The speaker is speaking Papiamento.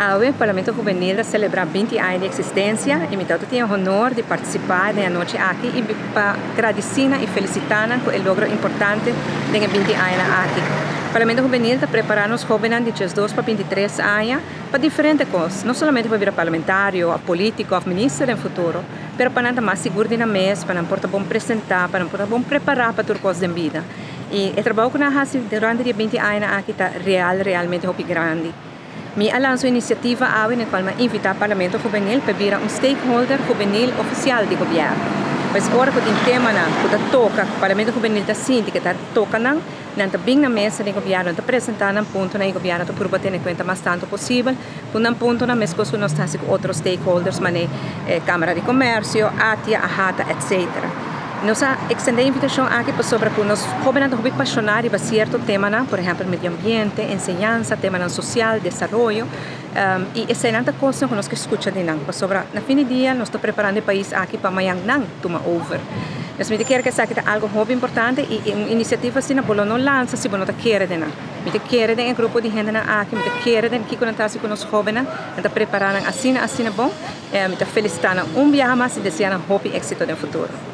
Awe Parlamento Hubenil ta selebrá 20 aña di eksistensia i mi ta tin e honor di partisipá den e anochi aki i pa gradisí nan i felisitá nan ku e logro importante den e 20 añanan aki. Parlamento Hubenil ta prepará nos hóbennan di 12 pa 23 aña pa diferente kos, no solamente pa bira parlamentario òf polítiko òf minister den futuro, pero pa nan ta mas sigur di nan mes, pa nan por ta bon presentá, pa nan por ta bon prepará pa tur kos den bida. I e trabou ku nan a hasi durante di e 20 añanan aki ta real, realmente hopi grandi. Mi a lansa un inisiativa awe den kual mi a invitá Parlamento Hubenil pa bira un stakeholder hubenil ofisial di gobièrnu. Pues ora ku tin temanan ku ta toka ku Parlamento Hubenil ta sinti ku ta toka nan, nan ta bin na mesa den gobièrnu, nan ta presentá nan puntonan i gobièrnu ta purba tene kuenta mas tantu posibel ku nan puntonan meskos ku nos ta hasi ku otro stakeholders manera Kámara di Komèrsio, ATIA, AHATA, etcetera. Nos a ekstendé e invitashon aki pasobra ku nos hóbennan ta hopi pashoná riba sierto temanan, por ehèmpel medio ambiente, enseñansa, temanan sosial, desaroyo, i eseinan ta kosnan ku nos ke skucha di nan pasobra na fin di dia nos ta preparando e pais aki pa mañan nan tuma over. Pues mi ta kere ku esaki ta algu hopi importante i un inisiativa asina bo lo no lansa si bo no ta kere den nan. Mi ta kere den e grupo di hendenan aki, mi ta kere den kiko nan ta hasi ku nos hóbennan, nan ta prepará nan asina asina bon. Mi ta felisitá nan un biaha mas i deseá nan hopi éksito den futuro.